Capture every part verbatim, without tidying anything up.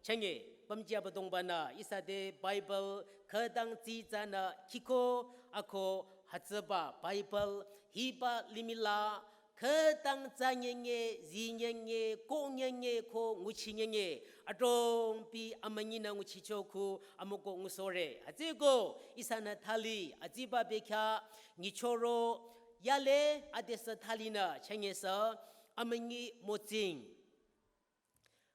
Chenge, pamji Abüdongba-nü ihsa te Bible khütang tsitsanü khiko ako hütsüba Bible hiba limih la khütang tsanyenye, zinyenye, konyenye ko nguchinyenye, adrongpi amünyinü nguchicho khu amüko ngusohre. Hütsüeko ihsanü thali, atsiba bekhyah nyichoro yale adesü thalinü chengesü amünyi mütsing.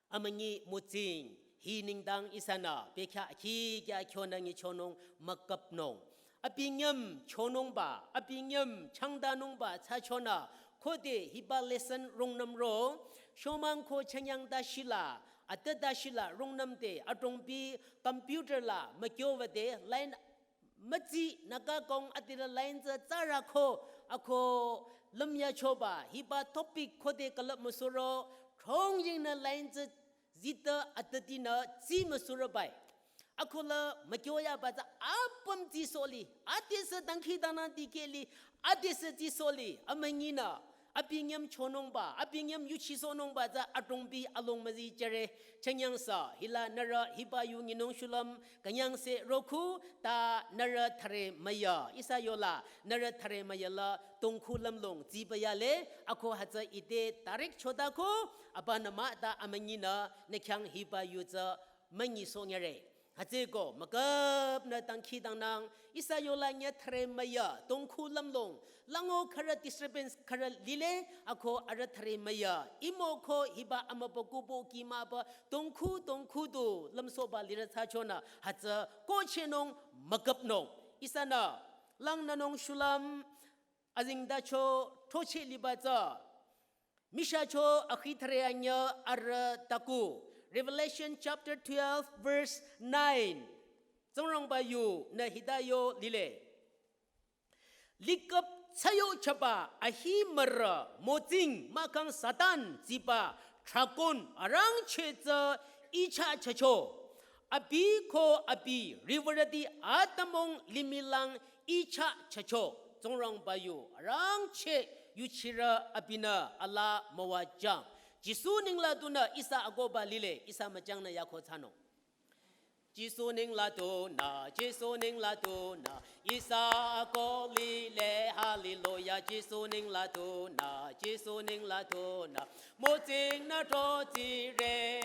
Amünyi mütsing, hi nengdang ihsanü bekhyah akhi kya kyonü nyichonung müküpnung. Abi nyüm chonungba, abi nyüm changdanungba thsachonü, khode hiba lesson rungnümro, shomang ko chanyang dashila, atü dashila rungnüm te, adrongpi computer la mükyoba te, line mütsi naka kong atila line tsü tsara ko, ako lümyachoba, hiba topic khode külüp müsuro, throngyingnü line tsü zita atütinü tsi müsuro bai. Ako la mükyoyaba tsü apüm tsisohli, adesü dangkhidangnang dikehli, adesü tsisohli, amünyinü, abi nyüm chonungba, abi nyüm yuchisohnungba tsü adrongpi along müzi jüre, chenyangsü, hila nührü hiba yu nyinung shulüm, künyangse rokhu, ta nührü thare müya, ihsa yola, nührü thare müya la, tongkhu lümlong, tsiba yale, ako hütsü ite tarik chota ko, abanü mah ta amünyinü, nü khyang hiba yu tsü, münyisohnyüre. Hütsüeko, müküpnü dangkhidangnang, ihsa yola nyü thare müya, tongkhu lümlong, lango khürü disturbance khürü lile, ako arüh thare müya, imo ko hiba amübükuh pohki mahba, tongkhu, tongkhu du, lümsohba lirü thsachonü, hütsü, ko chenung, müküpnung. Ihsanü, langnünung shulüm, azengtacho, throcheh liba tsü, Mishacho akhi thare anyüh arüh taku. Revelation chapter twelve verse nine. Tsingrangba yunü hita yo lile. Likap thsayochaba ahi mürü mütsing mahkhang Satan tsiba dragon arangcheh tsü ichah chacho. Abi ko abi riwürüti atümung limihlang ichah chacho. Tsingrangba yu arangcheh yuchirü abinü alaa müwajüng. Jisu nengla dunü ihsa akohba lile, ihsa müjangnü yako thsanung. Jisu nengla dunü, Jisu nengla dunü, ihsa akoh lile, hallelujah. Jisu nengla dunü, Jisu nengla dunü, mütsingnü throtsire.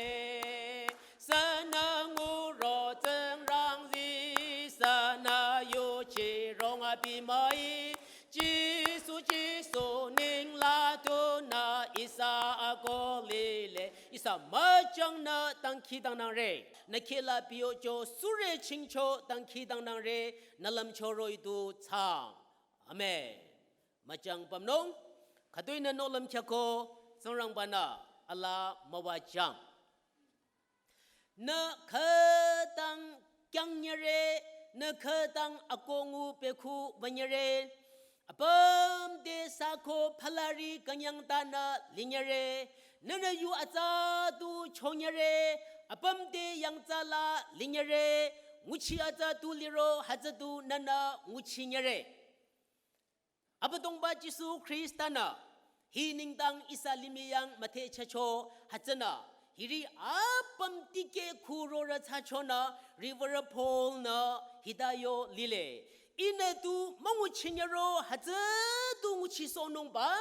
Sünü nguro Tsingrang zi, sünü yuchirong abi müi. Jisu, Jisu nengla dunü ihsa akoh lile. Ihsa müjangnü dangkhidangnangre. Nü khehla biyocho sure chingcho dangkhidangnangre. Nü lümcho roh-i du thsaang. Amen. Müjang pümnung. Khütoinü nohlüm khyako Tsingrangbanü alaa müwajüng. Nü khütang kyangnyüre, nü khütang akoh ngu pekhu wünyüre. Apüm te sako phalari künyang tanü linyüre. Nünü yu atsa tu chonyüre. Apüm te yangtsa la linyüre. Nguchi atsa tu liro hütsü tu nünü nguchinyüre. Abüdongba Jisu Khrista-nü, hi nengdang ihsa limih yang müthehchehcho hütsünü, hiri apüm tikeh khurorü thsachonü, riwürü Paul-nü hita yo lile. Ihnü tu münguchinyüro hütsü tu nguchisohnungba,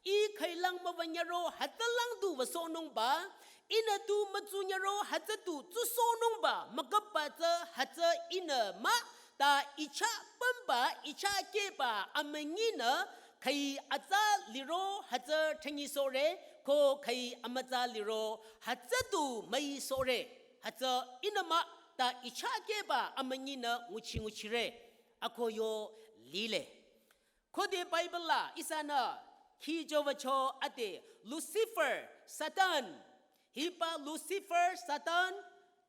ih khüilang müwünyüro hütsülang tu wüsohnungba, ihnü tu mütsunyüro hütsü tu tsusohnungba, müküpba tsü hütsü ihnü mah, ta ichah pümba, ichah kehba, amünyinü, khüi atsa liro, hütsü thanyisohre, ko khüi amütsa liro, hütsü tu müisohre, hütsü ihnü mah, ta ichah kehba, amünyinü nguchi nguchire, ako yo lile. Khode Bible la ihsanü khijo wücho ade Lucifer, Satan. Hiba Lucifer, Satan,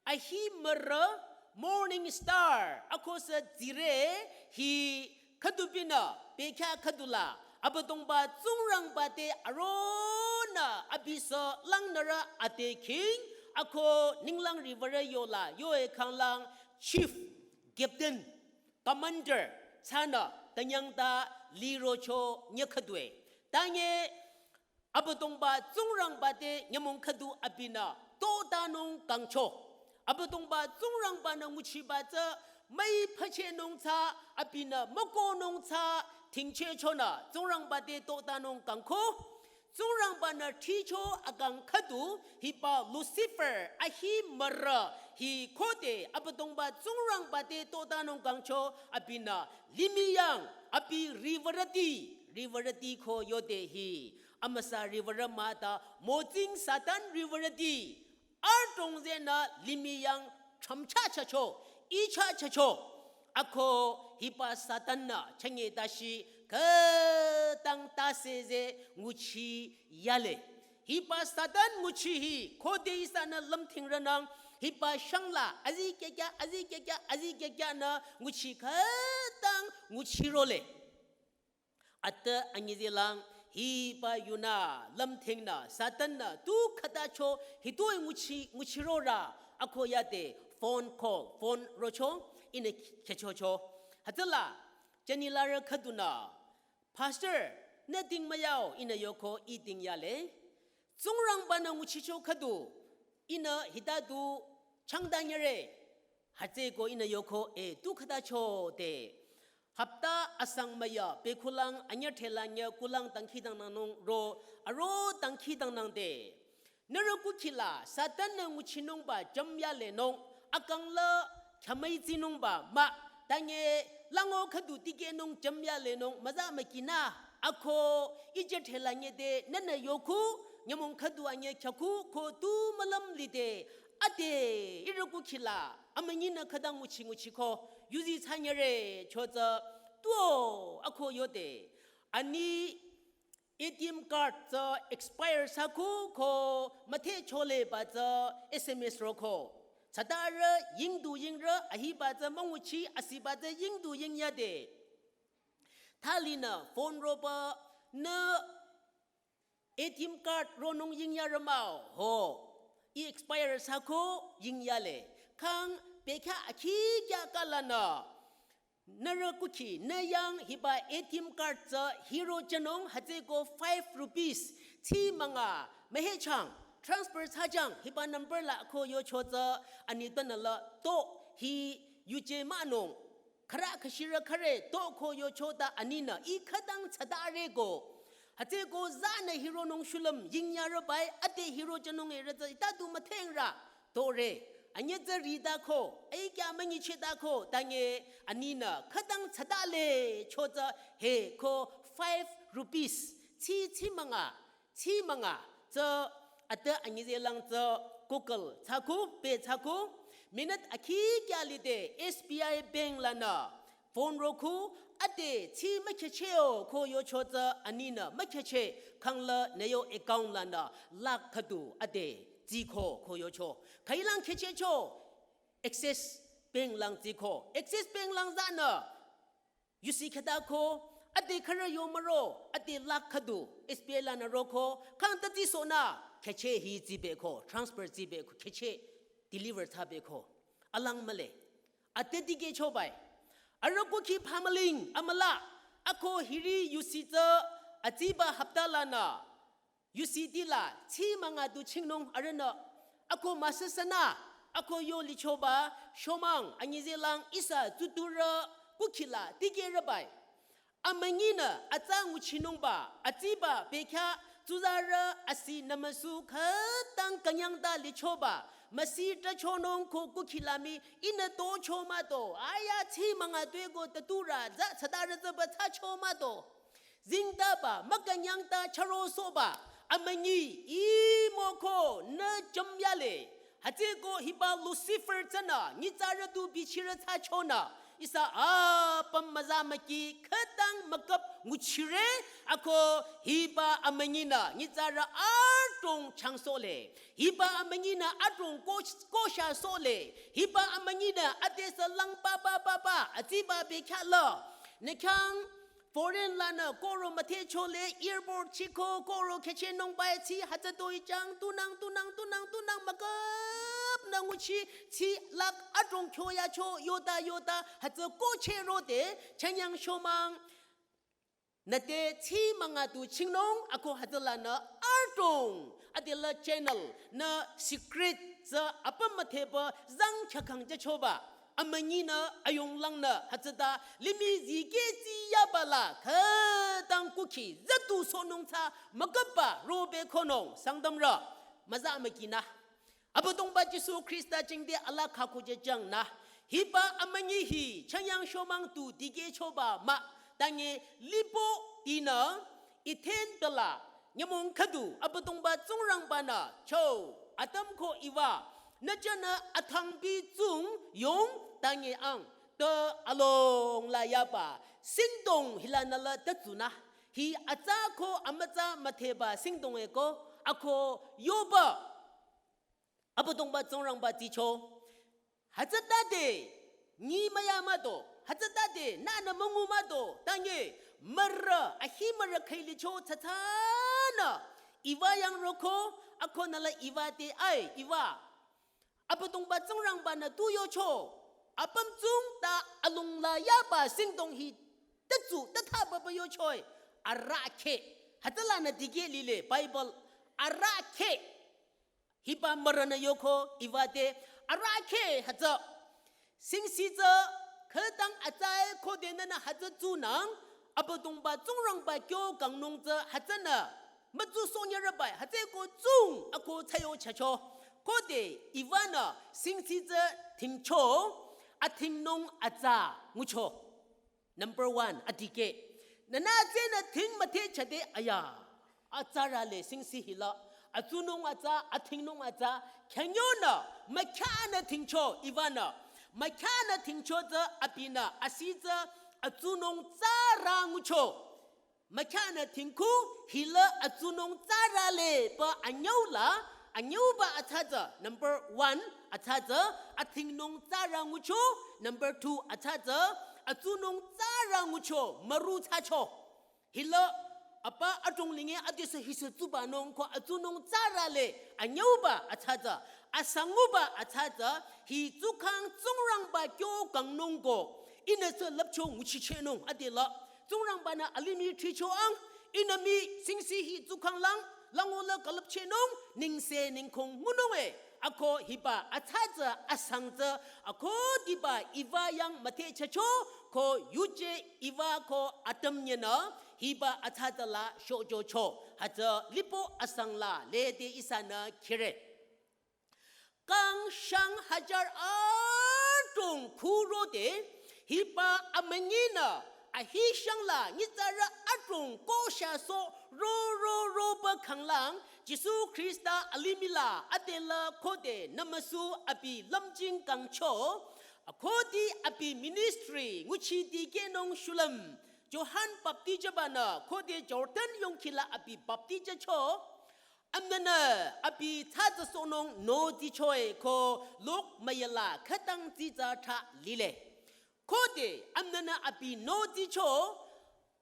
ahi mürü, morning star, akosü tsire, hi khüdubinü, bekhyah khüdula, Abüdongba Tsingrangba te aronü, abisü langnürü ade king, ako ninglang riwürü yola, yoe khanglang, chief, captain, commander, thsanü, künyang ta lirocho nyü khüdue. Tanye, Abüdongba Tsingrangba te nyümong khüdu abinü, totanung kangcho. Abüdongba Tsingrangba-nü nguchiba tsü müi phachehnung tsü, abinü mükohnung tsü, tingchehchonü Tsingrangba te totanung kangko. Tsingrangba-nü thricho akang khüdu hiba Lucifer ahi mürü hi khode Abüdongba Tsingrangba te totanung kangcho abinü limih yang abi riwürüti, riwürüti ko yode hi. Amüsa riwürü mah ta motsing Satan riwürüti. Adrong zenü limih yang chamcha chacho, icha chacho. Ako hiba Satan-nü chenge tashi khütang tase ze nguchi yale. Hiba Satan nguchi hi khode ihsanü lümthing rünang hiba shangla azikyakya, azikyakya, azikyakyanü nguchi khütang nguchirole. Atü anyizelang hiba yunü lümthingnü Satan-nü tu khütacho hitoi nguchi, nguchirorü ako yade phone call, phone rocho ihnü khechocho. Hütsüla jünirü khüdunü, "Pastor, nü ding müyao?" ihnü yoko, "I ding yale." "Tsingrangba-nü nguchicho khüdu ihnü hita du changdanyere?" Hütsüeko ihnü yoko, "E, tu khütacho te." Hapta asang müya pekhulang anyüthela nyü kulang dangkhidangnangnung ro aro dangkhidangnangde. Nührü kukhila Satan-nü nguchinungba jümyalenung, akangla khyamüitsinungba mah, tange lango khüdu tikehnung jümyalenung müza mükinü, ako ijethela nyüde nünü yoku, nyümong khüdu anyü khyaku ko tu mülüm lide, ade ihrü kukhila amünyinü khütang nguchi nguchiko, yuzi thsanyere chotsü tuo ako yode. Ani A T M card tsü expire thsaku ko müthehcholeba tsü S M S roko. Tsütarü yingdu yingrü ahiba tsü münguchi asiba tsü yingdu yingyade. Thalinü phone roba nü A T M card ronung yingyarü mah-o, ho. I expire thsako yingyale. Kang bekhyah akhikya kalanü. Nührü kukhi, nü yang hiba A T M card tsü hiro jünung hütsüeko five rupees, tsi münga, mühechang, transfer thsajang, hiba number la ko yocho tsü ani tanü la to hi yuje mahnung. Khürü khüshirü khüre to ko yocho ta aninü i khütang tsütareko. Hütsüeko zanü hironung shulüm yingyarü bai ade hiro jünung e rütsü ita du müthengrü. Tore, anyütsü rita ko, aikya münyicheta ko, tange aninü khütang tsütale chotsü he ko five rupees, tsi tsi münga, tsi münga, tsü atü anyizelang tsü Google thsako, pe thsako, minute akhikya lide S B I bank lanü phone roku, ade tsi mükhyacheo ko yocho tsü aninü mükhyacheh, kangla nü yo account lanü lakh khüdu ade tsiko ko yocho. Khüilang khyachehcho, Access Bank lang tsiko. Access Bank lang zanü yusi khütako, ade khürü yo müro, ade lakh khüdu S B I lanü roko, kang ta tsisohnü khyacheh hi tsibeko, transfer tsibeko, khyacheh deliver thsabeko. Alang mühle. Ade dikehchobai. Arüh kukhi phamüling amüla, ako hiri yusi tsü atsiba hapta lanü yusi tila tsi münga du chingnung arühnü, ako müsüsünü, ako yo lichoba shomang anyizelang ihsa tsuturü kukhila dikehrübai. Amünyinü atsa nguchinungba, atsiba bekhyah tsuzarü asi nümüsu khütang künyangta lichoba, müsi trachonung ko kukhila mii ihnü tocho mah to, aya tsi münga tueko taturü za tsütarü zaba thsacho mah to. Zingtaba, mükünyangta chürosohba, amünyi, i moko, nü jümyale. Hütsüeko hiba Lucifer tsünü, nyitsarü du bichirü thsachonü, ihsa apüm müza müki, khütang müküp nguchire, ako hiba amünyinü, nyitsarü adrong changsohle. Hiba amünyinü adrong ko-, koshasohle. Hiba amünyinü adesü lang ba ba ba ba, atsiba bekhyah la. Nü khyang foreign lanü koro müthehchole airport chiko koro khyüchehnung bai tsi hütsü toi chang tunang, tunang, tunang, tunang müküp nü nguchi tsi lakh adrong khyoyacho yota yota hütsü kohchehrode chünyang shomang. Nü te tsi münga du chingnung ako hütsülanü adrong adela channel nü secret tsü apüm müdhepü zang khyakang jüchoba. Amünyinü ayonglangnü hütsüta limih zikeh tsiyaba la khütang kukhi zütu sohnung tsü müküpba robe konung Sangtamrü. Müza mükinü. Abüdongba Jisu Khrista jingte alaa khakujüjüngnü. Hiba amünyi hi chanyang shomang tu dikehchoba mah. Tange lipo dinü Eden tala nyümong khüdu Abüdongba Tsingrangbanü cho Adam ko Eva nü jünü athangbi tsung yong tange ang te alongla yaba singdong hilanü la tetsuna. Hi atsa ko amütsa müdheba singdong eko ako yoba Abüdongba Tsingrangba tsicho. Hütsütade nyi müya mado, hütsütade nünü müngu mado, tange mürü, ahi mürü khailicho tsatsanü, Eva yang roko, akonü la Eva te, ai, Eva. Abüdongba Tsingrangbanü tu yocho, apüm tsung ta alongla yaba singdong hi, tetsu, tethaba ba yochoi, arahkheh, hütsülanü dikeh lile, Bible, arahkheh. Hiba mürünü yoko Eva te arahkheh hütsü. Singsi tsü khütang atsae khode nünü hütsü tsunang Abüdongba Tsingrangba kyo kangnung tsü hütsünü mütsu sonyarübai hütsüeko tsung ako tsayo chacho. Khode Eva-nü singsi tsü thingcho, athingnung atsa ngucho. Number one, adikeh. Nünü tsünü thing müdhe chade aya. Atsarale singsi hila. Atsunung atsa, athingnung atsa. Khenyonü, mükyanü thingcho, Eva-nü. Mükyanü thingcho tsü abinü, asi tsü, atsunung tsara ngucho. Mükyanü thingku, hila atsunung tsarale, pü anyüula, anyüuba atsa tsü, number one, atsa tsü, athingnung tsara ngucho, number two, atsa tsü, atsunung tsara ngucho, müru tsacho. Hila, apa adrong linge adesü hisü tsubanung ko atsunung tsarale, anyüuba atsa tsü, asanguba atsa tsü, hi tsukhang Tsingrangba kyo kangnung ko, ihnü tsü lüpcho nguchichehnung, adela, Tsingrangbanü alimih thricho ang, ihnü mii singsi hi tsukhang lang, lango la külüpchehnung, nengse nengkong ngunung e. Ako hiba atsa tsü asang tsü, ako diba Eva yang müdhe chacho, ko yuje Eva ko Adam nyenü, hiba atsa tsü la shojocho, hütsü lipo asang la, lede ihsanü khire. Kang shang hajar adrong khurode, hiba amünyinü, ahi shang la, nyitsarü adrong ko shaso, ro, ro, ro, ba khanglang, Jisu Khrista alimih la, adela khode, nümüsu abi lümjing kangcho, akhodi abi ministry, nguchi dikehnung shulüm, Johan baptijübanü, khode Jordan yongkhila abi baptijücho, amnanü abi tsatsa sohnung no dichoe ko lok müyala khütang tsitsa tha lile. Khode amnanü abi no dicho,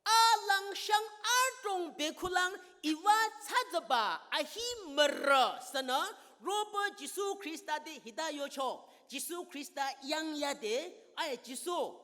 alang shang adrong bekhulang Eva tsatsaba ahi mürü sünü roba Jisu Khrista te hita yocho. Jisu Khrista yang yade, ai Jisu.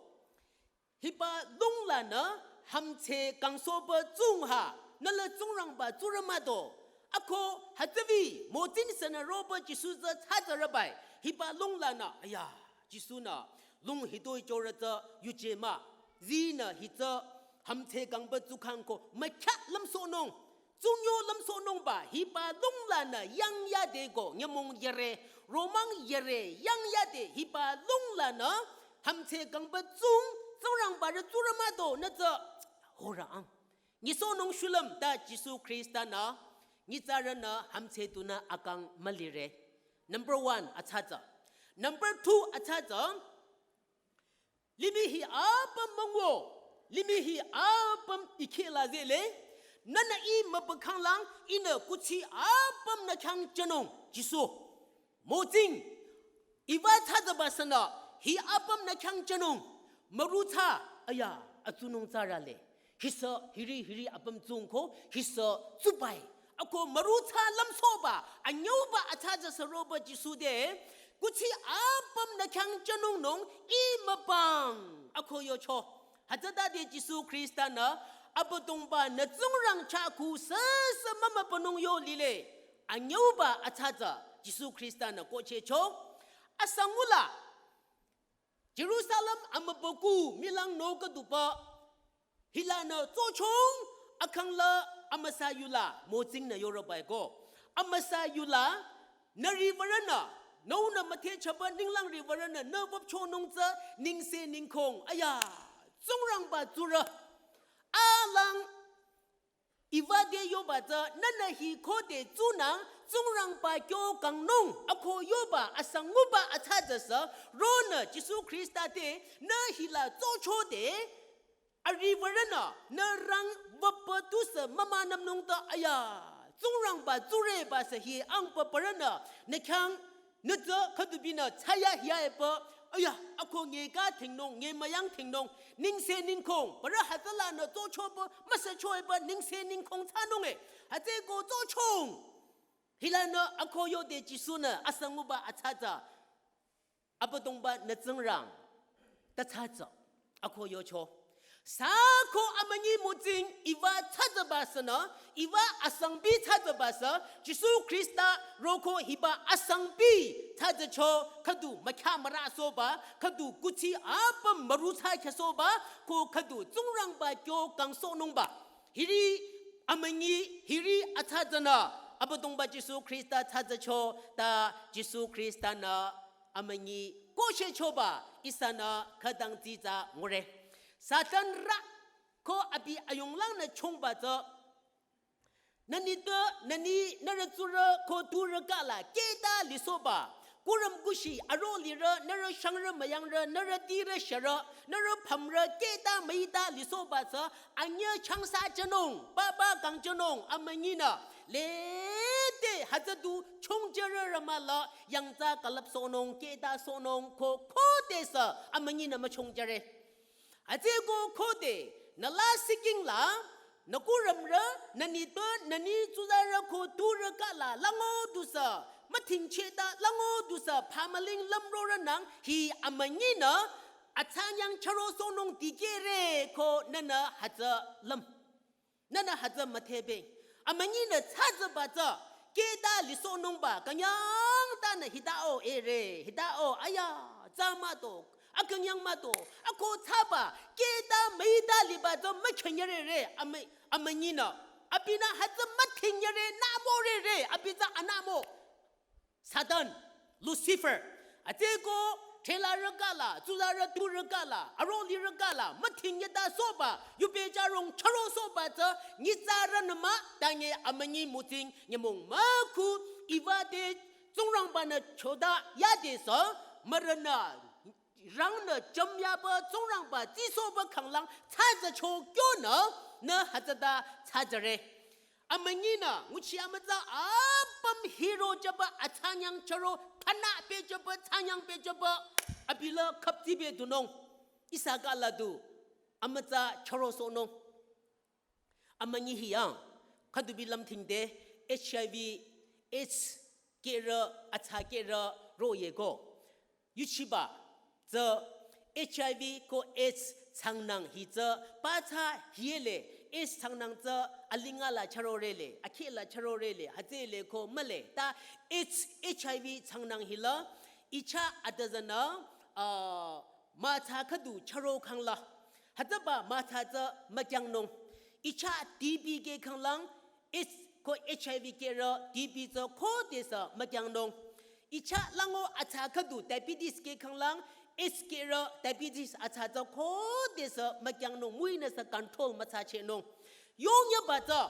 Hiba lung lanü hamtse kangsoba tsung ha, nüla Tsingrangba tsurü mado. Ako hütsüvi, motsing sünü roba Jisu tsü tsatsarübai. Hiba lung lanü, aya, Jisu-nü, lung hitoi chorü tsü yuje mah. Zinü hi tsü hamtse kangba tsukhang ko, mükya lümsohnung. Tsunyo lümsohnungba, hiba lung lanü yang yade ko, nyümong yere, romang yere, yang yade, hiba lung lanü, hamtse kangba tsung, Tsingrangba rü tsurü mado, nü tsü, horang. Nyisohnung shulüm ta Jisu Khrista-nü, nyitsarünü, hamtse tunü akang mülire. Number one, atsatsü. Number two, atsatsü. Limih hi apüm müngo, limih hi apüm ikheh la zele, nünü ih mübükhanglang, ihnü kuthsi apüm nü khyang jünung, Jisu. Motsing, Eva tsatsaba sünü, hi apüm nü khyang jünung, mürutsa, aya, atsunung tsarale. Hisü hiri hiri apüm tsungko, hisü tsubai. Ako mürutsa lümsohba, anyüuba atsatsü sü roba Jisu te, kuthsi apüm nü khyang jünungnung ih mübüng. Ako yocho. Hütsütade Jisu Khrista-nü, Abüdongba nü Tsingrang chah ku süsü mümübünung yo lile. Anyüuba atsatsü, Jisu Khrista-nü kohchehcho. Asangula Jerusalem amübükuh milang nü khüduba hilanü tsochong akhangla amüsa yula mütsingnü yorobae ko. Amüsa yula nührü würonü, nüunü müthehchaba ninglang ri würonü nü wüpchonung tsü nengse nengkong. Aya, Tsingrangba tsurü. Alang iwü te yoba tsü nühnü hi khode tsunü Tsingrangba kyo kangnung ako yoba asanguba atsa tsü sü ronü Jisu Khrista te nü hila tsochode arüh würonü nü rang wüpü tusü mümünümnung ta aya Tsingrangba tsureba sü hi angpü würonü nü khyang nü tsü khüdubinü tsaya hiya epü aya ako nge ka thingnung nge müyang thingnung nengse nengkong würo hütsülanü tsochopü müsacho epü nengse nengkong thsanung e hütsüko tsochong hilanü ako yode Jisu-nü asanguba atsa tsü Abüdongba nü Tsingrang ta tsatsa ako yocho. Sü ko amünyi mütsing iwü tsatsaba sünü, iwü asangbi tsatsaba sü, Jisu Khrista roko hiba asangbi tsatsacho khüdu mükya müra soba, khüdu kuthsi apüm müru tsa kya soba, ko khüdu Tsingrangba kyo kangsohnungba. Hiri amünyi, hiri atsatsanü, Abüdongba Jisu Khrista tsatsacho, ta Jisu Khrista-nü amünyi kohchehchoba ihsanü khütang tsitsa ngure. Satan rü ko abi ayunglangnü chongba tsü. Nü nitpü, nü ni, nührü tsurü ko turü kala, keta lisoba. Kurüm kushi, aro lirü, nührü shangrü müyangrü, nührü tirü shürü, nührü pümrü, keta müita lisoba tsü, anyü changsa jünung, papa kang jünung, amünyinü. Lede hütsüdu chongjürü rümüla, yangtsa külüpsohnung, ketasohnung, ko, khodesü, amünyinü müchongjüre. Hütsüko khode, nü la siking la, nü kurümrü, nü nitpü, nü ni tsuzarü ko turü kala, lango dusü, müthingchehta, lango dusü, pamaling lümrorü nang, hi amünyinü, atsanyang chürosohnung dikehre ko nünü hütsü lüm. Nünü hütsü müthehbe. Amünyinü tsatsa ba tsü. Keta lisohnungba. Künyang tanü hita o ere. Hita o. Aya. Tsü müto. Akünyang müto. Ako tsaba. Keta müita liba tsü mükhenyerere. Amü-, amünyinü. Abinü hütsü müthenyere. Nümorere. Abi tsü anümo. Satan, Lucifer, hütsüko, thela rükala, tsula rütu rükala, aroli rükala, müthing yeta soba, yupejarong chürosohba tsü, nyitsarü nüma, tange amünyi mütsing, nyümong müku, iwü te, Tsingrangba-nü choda yadesü, mürünü, rangnü jümyaba, Tsingrangba, tsisohba khanglang, tsatsa cho kyonü, nü hütsüta tsatsare. Amünyinü, nguchi amütsa apüm hiro jüba atsanyang chüro, phanü pehjüba, tsanyang pehjüba, abila khüpti bedunung, ihsa kala du, amütsa chürosohnung. Amünyi hiyang, khüdubi lümthingde, H I V, AIDS, kehrü, atsa kehrü, royeko. Yuchiba, tsü H I V ko AIDS tsangnang hi tsü, pa tsü hiyele, AIDS tsangnang tsü, alinga la chürorele, akhe la chürorele, hütsüle ko mühle, ta AIDS, H I V tsangnang hila, icha adüzünü, ah, mütsa khüdu chüro khangla, hütsüba mütsa tsü mükyangnung, icha T B ke khanglang, AIDS ko H I V kehrü T B tsü khodesü mükyangnung. Icha lango atsa khüdu diabetes ke khanglang AIDS kehrü diabetes atsa tsü khodesü mükyangnung. Müinü sü control mütsachehnung. Yongyaba tsü,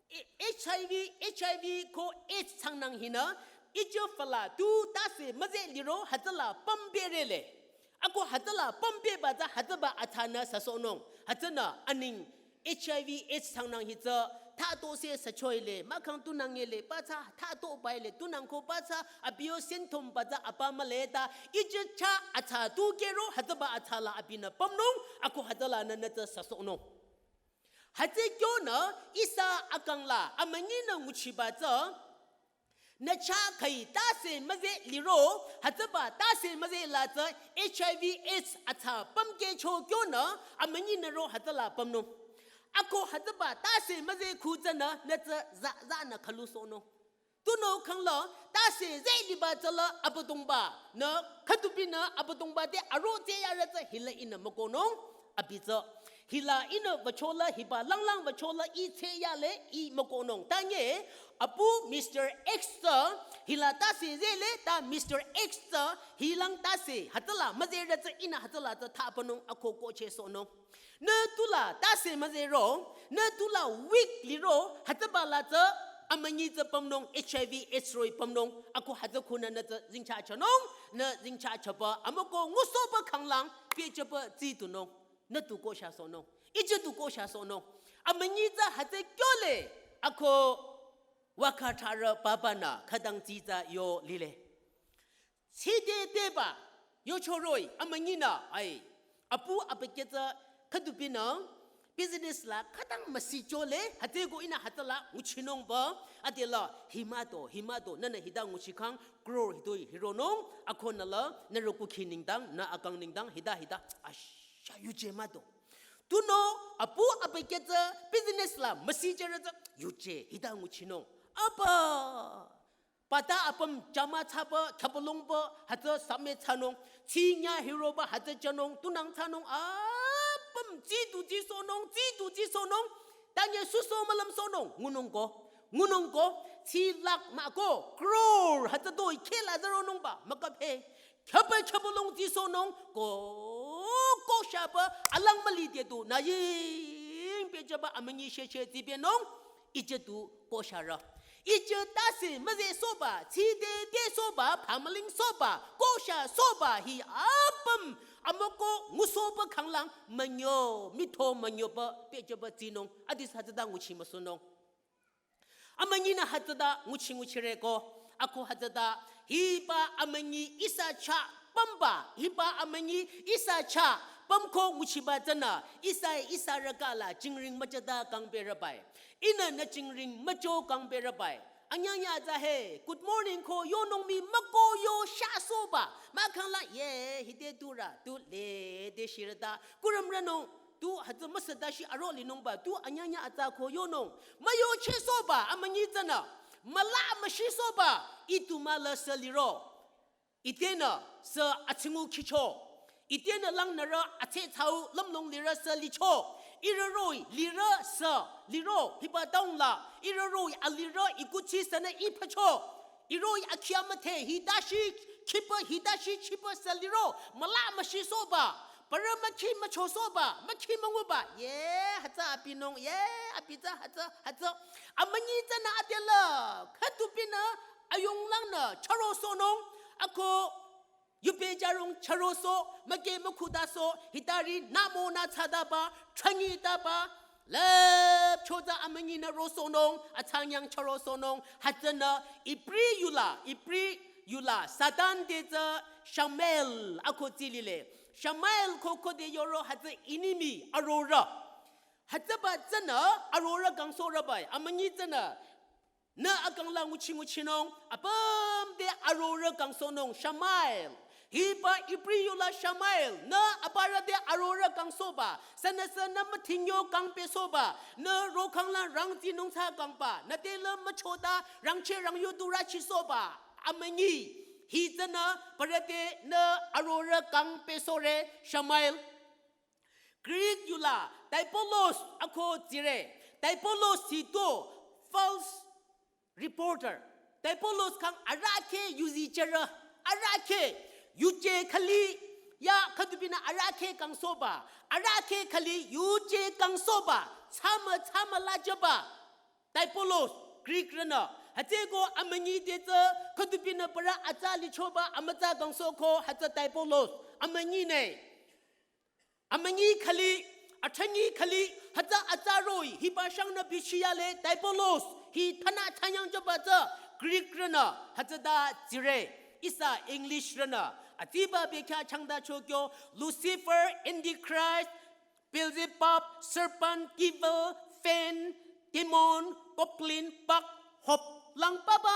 e-, H I V, H I V ko AIDS tsangnang hinü, ijo fala tu tase müze liro hütsüla pümberele. Ako hütsüla pümbeba tsü hütsüba atsanü süsohnung. Hütsünü aning H I V AIDS tsangnang hi tsü, thatose süchoile, mahkhang tunang ele, pa tsü thatoba ele, tunang ko pa tsü, abiyo symptom ba tsü apa mühle ta, ijo cha atsa tu kehro, hütsüba atsala abinü pümnung, ako hütsülanü nü tsü süsohnung. Hütsü kyonü, ihsa akangla, amünyinü nguchiba tsü, nü cha khüi tase müze liro, hütsüba tase müze la tsü H I V AIDS atsa pümkehcho kyonü, amünyinü ro hütsüla pümnung. Ako hütsüba tase müze khu tsünü, nü tsü za, zanü khülusohnung. Tunüo khangla, tase zeh liba tsüla Abüdongba, nü, khütupinü Abüdongba te aro tseyarü tsü hila ihnü mükohnung, abi tsü. Hila ihnü wüchola hiba langlang wüchola ih tseyale ih mükohnung. Tanye, apu Mister X tsü, hila tase zehle ta Mister X tsü, hilang tase, hütsüla, müzerü tsü ihnü hütsüla tsü thapünung, ako kohchehsohnung. Nü tula tase müzehro, nü tula weak liro, hütsüba la tsü amünyi tsü pümnung, H I V AIDS roh-i pümnung, ako hütsü khunü nü tsü zingchachanung, nü zingchachaba, amüko ngusohba khanglang, pehchaba tsitunung, nü tu kohshasohnung, ije tu kohshasohnung, amünyi tsü hütsü kyole, ako wükha tharü papa nü, khütang tsi tsü yo lile. Tside teba, yocho roh-i, amünyinü, ai, apu abükyü tsü khütupinü, business la khütang müsichole, hütsüko ihnü hütsüla nguchinungba, adela, hi mado, hi mado, nünü hita nguchikhang, crore hitoi hironung, akhonüla, nü rüku khi nengdang, nü akang nengdang, hita hita, asha yuje mado. Tunüo, apu abükyü tsü, business la müsicherü tsü, yuje, hita nguchinung. Apa, pata apüm jama thsaba, khüpülongba, hütsü same thsanung, tsinya hiroba, hütsü chanung, tunang thsanung, apüm, tsitu tsisohnung, tsitu tsisohnung, tanye suso mülümsohnung, ngunung ko, ngunung ko, tsi lakh mah ko, crore, hütsü toi khehla zeronungba, mükaphe, khüpü khüpülong tsisohnung, ko, kohshaba, alang müli te tu, nü ying pehchaba, amünyi sheshe tsipehnung, ije tu kohsharü. Ije tase müzehsohba, tside tesohba, phamülingsohba, kohshasohba, hi apüm, amüko ngusohba khanglang, münyo, mitho münyoba, pehchaba tsinung, adis hütsüta nguchi müsohnung. Amünyinü hütsüta nguchi nguchire ko, ako hütsüta, hiba amünyi ihsa chah pümba, hiba amünyi ihsa chah pümko nguchiba tsünü, ihsa ihsa rükala jingring müjata kangpehre bai. Ihnü nü jingring müjo kangpehre bai. Anyanya tsü he, good morning ko yonung mii müko yo shasohba. Mahkhang la, ye, hite tu rü, tu le, te shirüta. Kurüm rünung, tu hütsü müsüta shi aro linungba, tu anyanya atsa ko yonung. Müyochehsohba, amünyi tsünü. Müla müshisohba, itu müla sü liro. Itenü sü atsingu khicho. Itenü langnürü atse thsau lümlong lirü sü licho. Ihrü roh-i lirü sü liro. Hiba taung la. Ihrü roh-i alirü ikuchi sünü iphacho. Iroh-i akhi amüdhe hita shi khipü hita shi chipü sü liro. Müla müshisohba. Parü mükhi müchosohba. Mükhi münguba. Ye, hütsü abinung. Ye, abi tsü hütsü, hütsü. Amünyi tsünü adela. Khütupinü ayonglangnü chürosohnung, ako yupe jarong chürosoh, müke mükhudasoh, hitari namo nü thsadaba, thanyidaba, lüpcho tsü amünyinü rosohnung, atsanyang chürosohnung, hütsünü Ibri yula, Ibri yula, Satan te tsü Ishmael, ako tsi lile. Ishmael ko khode yoro hütsü enemy, arorüh. Hütsüba tsünü, arorüh kangsohrübai, amünyi tsünü, nü akang la nguchi nguchinung, apüm te arorüh kangsohnung Ishmael. Hiba Ibri yula Ishmael, nü aparü te arorüh kangsohba, sünüsü nü müthingyo kangpehsohba, nü rokhang la rangtsinung thsa kangba, nü te la müchota rangcheh rangyo tu rüchisohba, amünyi. Hi tsünü parü te nü arorüh kangpehsohre Ishmael. Greek yula, Diabolos, ako tsire. Diabolos hi tu false reporter. Diabolos khang arahkheh yuzi cherü. Arahkheh yuje khali ya khütupinü arahkheh kangsohba. Arahkheh khali yuje kangsohba. Thsamü thsamü lajüba. Diabolos, Greek rünü. Hütsüko amünyi te tsü khütupinü parü atsa lichoba amütsa kangsoh ko hütsü Diabolos. Amünyi ne. Amünyi khali, athanyi khali, hütsü atsa roh-i, hiba shangnü bichiyale, Diabolos, hi thana thanyang jüba tsü, Greek rünü, hütsüta tsire, ihsa English rünü, atsiba bekhyah changta chokyo, Lucifer, Antichrist, Beelzebub, Serpent, Devil, Fiend, Demon, Goblin, Bug, Hob, lang papa,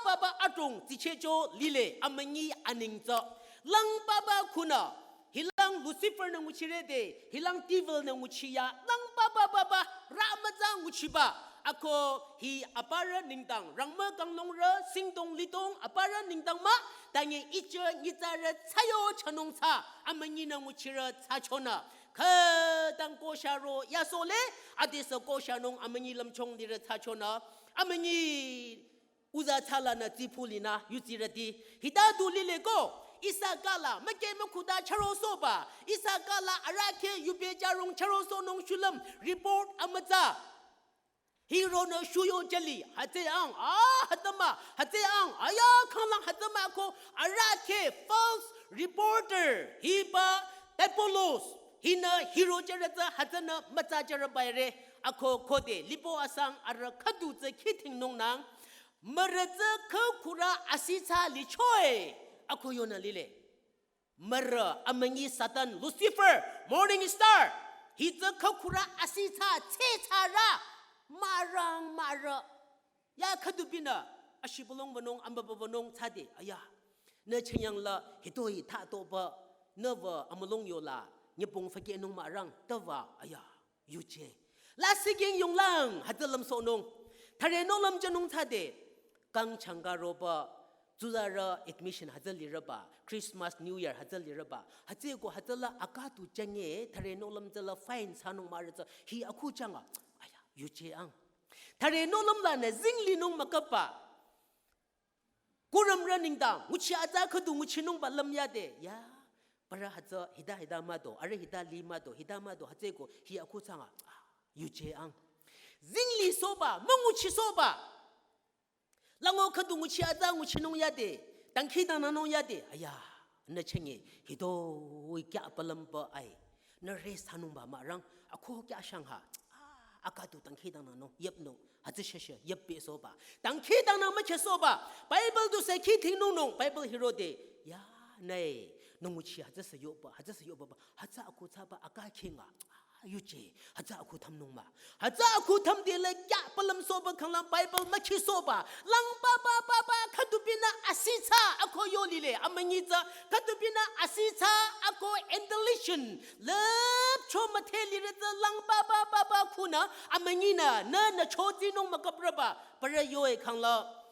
papa adrong, tsichehcho lile, amünyi aneng tsü. Lang papa khunü, hilang Lucifer nü nguchire de, hilang devil nü nguchiya, lang papa papa, rü mütsa nguchiba. Ako hi aparü nengdang, rangmü kanglungrü, singdong lidong, aparü nengdang mah, tangi ichü nyitsarü thsayo thsanung thsa, amünyinü nguchirü thsachonü. Khütang kosharo yasole, adesü koshanung amünyi lümchung lirü thsachonü. Amünyi uza thsalanü tsiphulinü, yutsirüti. Hita du lile ko, ihsa kala, müke mükhuda charo soba, ihsa kala arahkheh yube jarong charo sonung shulüm, report amütsa. Hironü shuyo jüli, hütsüang, ah, hütsüma, hütsüang, aya, khanglang hütsüma ko, arahkheh, false reporter, hiba, Apollos, hinü hiro jürü tsü, hütsünü mütsa jürü baire, ako khode, lipo asang, arüh khüdu tsü khidhingnungnang, mürü tsü khükhurü asithsa lichoe, ako yonü lile. Mürü amünyi Satan Lucifer, morning star. Hitsü khükhurü asithsa tsethsarü. Mürang mürü. Ya khüdubinü. Ashibülung wünung, ambaba wünung thsade. Aya. Nü chenyang la hitoi thatoba. Nü wü amülung yola. Nyübong fake nung mürang. Tüwa. Aya. Yuje. Lasih king yonglang, hütsü lümsohnung. Thüre nohlüm jünung thsade. Kang changa roba, tsuzarü admission hütsü lirüba, Christmas, New Year hütsü lirüba. Hütsüko hütsüla akatu jünge, thüre nohlüm tsüla fine thsanung mürü tsü, hi aku jünga. Aya, yuje ang. Thüre nohlüm lanü zinglinung müküpba. Kurümrü nengdang, nguchi atsa khüdu nguchinungba lümyade, ya, parü hütsü hita hita müdo, arüh hita li müdo, hita müdo, hütsüko, hi aku thsanga, ah, yuje ang. Zingli soba, münguchi soba. Lango khüdu nguchi atsa nguchinung yade, dangkhidangnangnung yade, aya, nü chenge, hitoi kya palümba ai. Nü rest thsanungba mürang, ako kya shangha. Ah, akatu dangkhidangnangnung, yüpnung, hütsü sheshe, yüpbe soba. Dangkhidangnang müche soba. Bible du se khidhingnungnung, Bible hirode. Ya, nai, nunguchi hütsü se yoba, hütsü se yoba, hütsü aku thsaba, aka khinga. Ah, yuje, hütsü aku thümnung mah. Hütsü aku thümdele kya palüm soba khanglang Bible müchi soba. Lang ba ba ba ba khüdubinü asithsa ako yolile amünyitsü. Khüdubinü asithsa ako intelligent. Lüpcho müthe liretsü lang ba ba ba ba khunü amünyinü nü nü chotsinung müküprüba. Parü yoe khangla.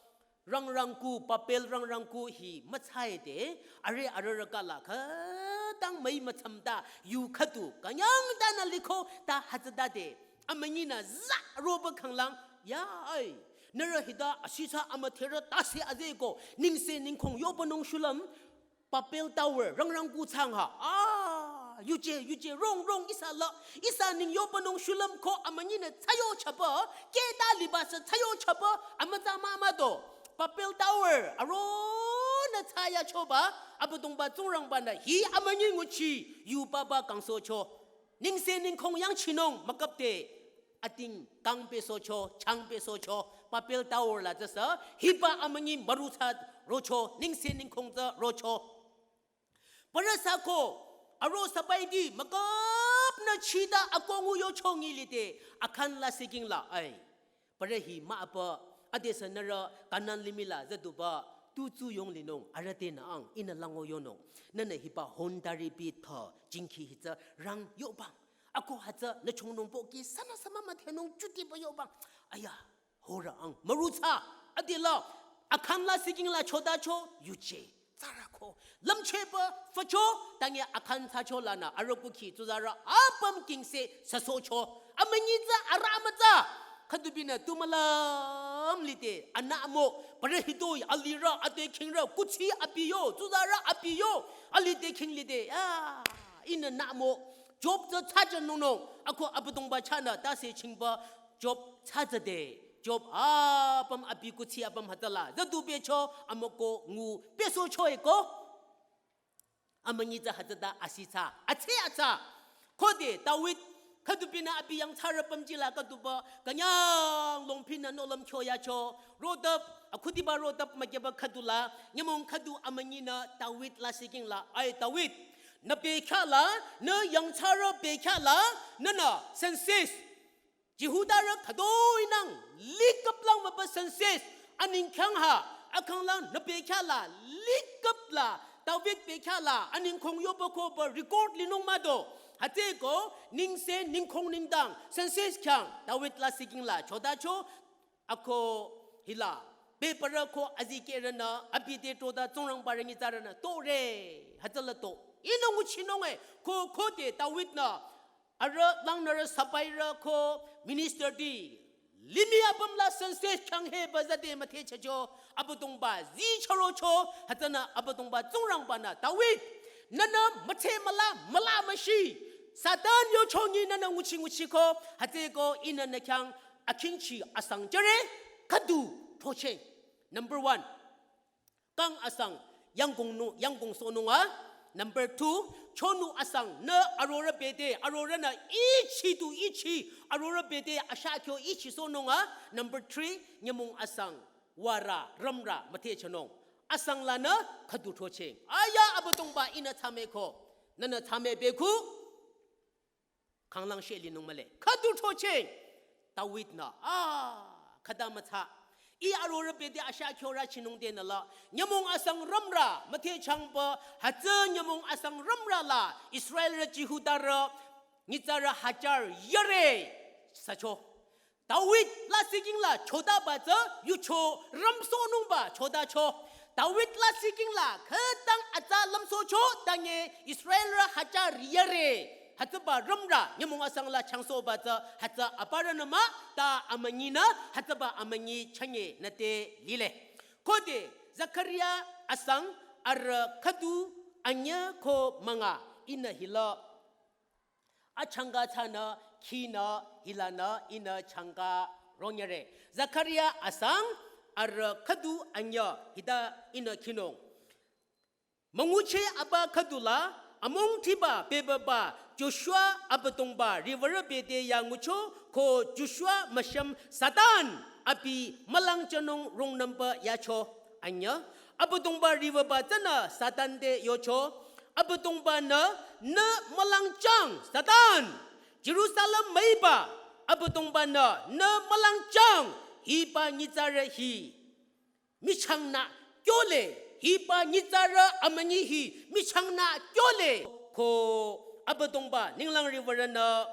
Rangrangku, Babel rangrangku hi mütsaide, arüh arührü kala khütang müi mütsümta, yu khüdu, künyangtanü liko ta hütsütade, amünyinü za roba khanglang, ya ai, nührü hita asithsa amüdherü tase azeko, nengse nengkhong yobanung shulüm, Babel Tower, rangrangku thsangha. Ah, yuje, yuje, rong, rong, ihsa la, ihsa neng yobanung shulüm ko amünyinü thsayochaba, keta liba sü thsayochaba, amütsa mah müdo. Babel Tower, aronü thsayachoba, Abüdongba Tsingrangbanü, hi amünyi nguchi, yu baba kangsohcho. Nengse nengkhong yangchinung müküpde, ating kangpehsohcho, changpehsohcho, Babel Tower la tsüsü, hiba amünyi müruthsa rocho, nengse nengkhong tsü rocho. Parü sako, aro sabaidi, müküpnü chita akongu yocho ngi lide, akhan la siking la ai. Parü hi mah apa, adesü nührü Kanan limih la züduba, tu tsu yong linung, arüh tenü ang, ihnü lango yonung. Nühnü hiba hondari bi tha, jingki hitsü rang yobang. Ako hütsü nü chongnung pohki, sünü sü mümüdhenung jutiba yobang. Aya, horü ang, müruthsa, adila, akhan la siking la chodacho, yuje. Tsarako, lümcheba, fücho, tangi akhan thsacho lanü, arüh kukhi, tsuzarü, apüm kingse, süsohcho, amünyi tsü, arüh amütsa, khüdubinü, tu mülüm lide, anü mo, parü hitoi, alirü, ade khingrü, kuthsi abiyo, tsuzarü abiyo, alide khing lide, ya, ihnü nü mo, Job tsü thsajanungnung, ako Abüdongba chahnü, tase chingba, Job thsajade, Job apüm abi kuthsi apüm hütsüla, züdu becho, amoko ngu, besohcho eko. Amünyi tsü hütsüta asithsa, atsü atsa. Khode David, khüdubinü abi yangthsarü pümjila khüduba, künyang longpinü nohlüm kyo yacho. Rodap, akhudiba rodap mükyeba khüdula, nyümong khüdu amünyinü David la siking la, ai David, nü bekhyah la, nü yangthsarü bekhyah la, nünü census. Jihudarü khütoi nang, likap lang mübü census, aning khyang ha, akhanglang nü bekhyah la, likap la, David bekhyah la, aning khong yoba koba record linung müdo. Hütsüeko, nengse, nengkhong nengdang, census khyang, David la Sikkim la, chotacho, ako hila, bebürü ko azikehrünü, abi te trota Tsingrangba rü nyitsarünü, tore, hütsüla to. Ihnü nguchinung e, ko, khode David nü, arüh langnürü sapairü ko, minister ti, limih apüm la census khyang he ba zade müthehchacho, Abüdongba zicharocho, hütsünü Abüdongba Tsingrangba nü, David, nünü müthe müla, müla müshi, Satan yochongi nünü nguchi nguchiko, hütsüeko ihnü nü khyang akhingchi asang jüre, khüdu throcheh. Number one, kang asang, yangkong nu, yangkong sohnung a. Number two, chonu asang, nü arorüh bete, arorühnü ichi tu ichi, arorüh bete, ashakyo ichi sohnung a. Number three, nyümong asang, wara, rümra, müthehchanung. Asang lanü, khüdu throcheh. Aya Abüdongba ihnü thsameko, nünü thsame beku, khanglang she linung mühle. Khüdu throcheh. David nü, a, khüta mütsa. Ih arorüh bete ashakyo rüchinung tenü la. Nyümong asang rümra, müthehchangba, hütsü nyümong asang rümra la, Israelrü Jihudarü, nyitsarü hajar yare, sücho. David la Sikkim la chotaba tsü, yucho rümsohnungba chotacho. David la Sikkim la khütang atsa lümsohcho, tange Israelrü hajar yare. Hütsüba rümra, nyümong asang la changsohba tsü, hütsü aparünü mah, ta amünyinü, hütsüba amünyi chanye nüte lile. Khode, Zakaria asang, arüh khüdu, anyüh ko münga, ihnü hila. Achangka thsanü, khinü, hilanü, ihnü changka ronyere. Zakaria asang, arüh khüdu anyüh, hita ihnü khinung. Müngucheh aba khüdula, amung thiba bebüba, Joshua Abüdongba riwürü bete ya ngucho, ko Joshua müshüm Satan, abi mülangjünung rungnümba yacho, anyüh, Abüdongba riwüba tsünü Satan te yocho, Abüdongba nü, nü mülangjang, Satan, Jerusalem müiba, Abüdongba nü, nü mülangjang, hiba nyitsarü hi. Michang nü kyole, hiba nyitsarü amünyi hi, michang nü kyole. Ko Abüdongba ninglang riwürünü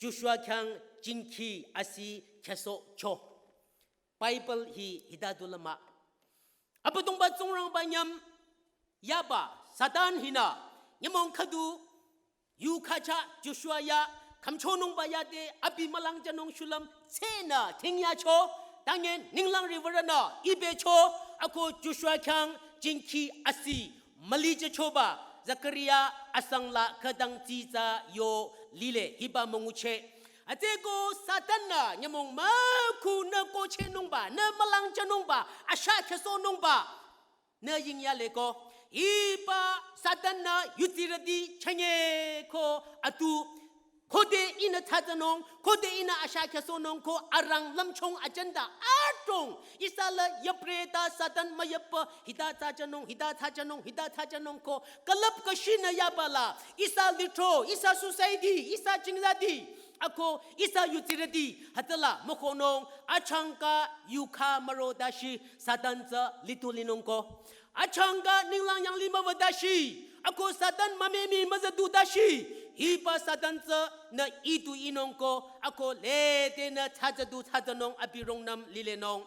Joshua khyang jingkhi asi khyüsohcho. Bible hi hita du lama. Abüdongba Tsingrangba nyüm yaba Satan hinü nyümong khüdu yukhacha Joshua ya khümchonungba yade abi mülangjünung shulüm tsenü thingyacho, tange ninglang riwürünü ibecho, ako Joshua khyang jingkhi asi mülijüchoba Zakaria asang la khütang tsitsa yo lile hiba müngucheh. Hütsüeko Satan nü nyümong müku nü kochehnungba, nü mülangjünungba, asha khyüsohnungba, nü yingyaleko, hiba Satan nü yutsirüti chanye ko atu, khode ihnü thsatsünung, khode ihnü asha khyüsohnung ko arang lümchung agenda adrong, ihsa la yapreta Satan müyapü, hita thsatsünung, hita thsatsünung, hita thsatsünung ko, külüp kashi nü yaba la, ihsa lithro, ihsa society, ihsa jingzati, ako ihsa yutsirüti, hütsüla mükohnung, achangka yukha müro dashi, Satan tsü litu linung ko. Achangka ninglang yanglih müwü dashi, ako Satan mümemi müzüdu dashi, hiba Satan tsünü itu inung ko, ako lede nü thsatsüdu thsatsünung abi rungnüm lilenung.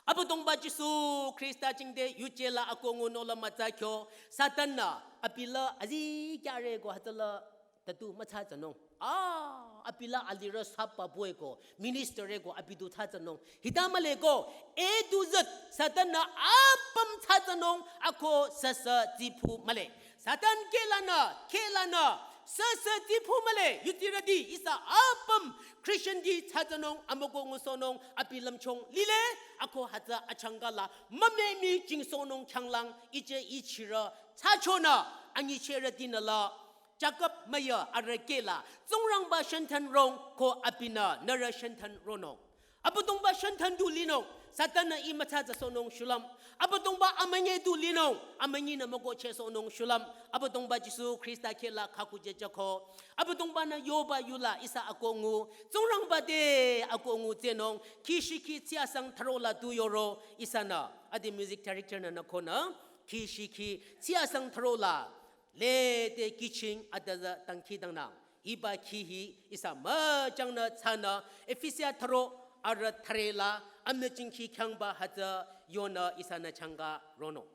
Abüdongba Jisu Khrista jingte yuje la ako ngunung la mütsa kyo, Satan nü abi la azikyare ko hütsüla tatu müthsatsünung. A, abi la alirü sapa bue ko, minister e ko, abi du thsatsünung. Hita mühle ko, A to Z, Satan nü apüm thsatsünung, ako süsü tsipü mühle. Satan kehlanü, kehlanü, süsü tsipü mühle, yutsirüti, ihsa apüm, Christian ti thsatsünung, amüko ngusohnung, abi lümchung lile, ako hütsü achangka la, mümemi jingsohnung khyanglang, ije ichirü, thsachonü, anyichehrütinü la, Jakob müyü arüh kehla, Tsingrangba shantan rong ko abinü nührü shantan ronung. Abüdongba shantan du linung, Satan nü ih müthsatsü sohnung shulüm. Abüdongba amünyi du linung, amünyinü mükohcheh sohnung shulüm. Abüdongba Jisu Khrista kehla khakujejüko. Abüdongba-nü yoba yula ihsa akoh ngu, Tsingrangba te akoh ngu tsehnung, kihshikhi tsiasang thürola tu yoro ihsanü. Ade music director nü nükonü, kihshikhi tsiasang thürola Lede kihching adüzü dangkhidangnang. Hiba khi hi ihsa müchangnü thsanü Efesia thüro arüh thüre la amüchingkhi khyangba hütsü yonü ihsanü changka ronung.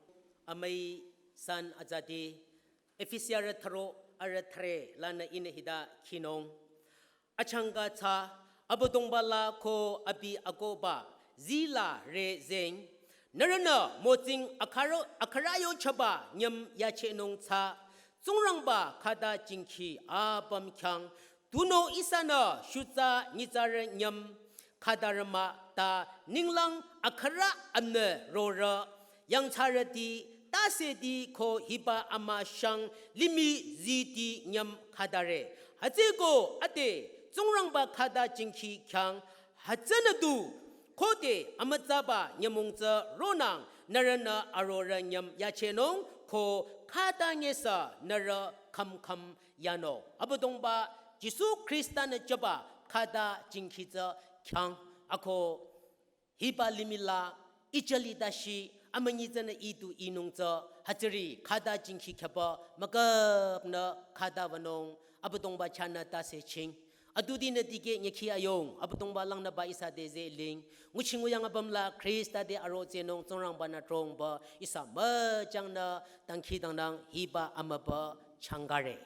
Amüi san azadi Efesia arüh thüro arüh thüre lanü ihnü hita khinung. Achangka tsü, Abüdongba la ko abi akohba, zii la re zeng, nührünü mütsing akharo-, akharayo chaba nyüm yachehnung tsü, Tsingrangba khata jingkhi apüm khyang, tunüo ihsanü shutsa nyitsarü nyüm khatarü mah ta ninglang akhara amnü rorü, yangthsarüti, tase ti ko hiba amüshang limih zii ti nyüm khatare. Hütsüeko ade Tsingrangba khata jingkhi khyang hütsünü du khode amütsaba nyümong tsü ronang nührünü arorü nyüm yachehnung ko khata nyesü nührü khümkhüm yanung. Abüdongba Jisu Khrista-nü jüba khata jingkhi tsü khyang ako hiba limih la ichali dashi amünyi tsünü idu inung tsü hütsüri khata jingkhi khyaba müküpnü khata wünung Abüdongba chahnü tase ching. Adudinü dikeh nyekhi ayung Abüdongba langnüba ihsa te zeh ling. Nguchi nguyang apüm la Khrista te aro tsehnung Tsingrangba-nü dhrongba ihsa müchangnü dangkhidangnang hiba amübü changkare.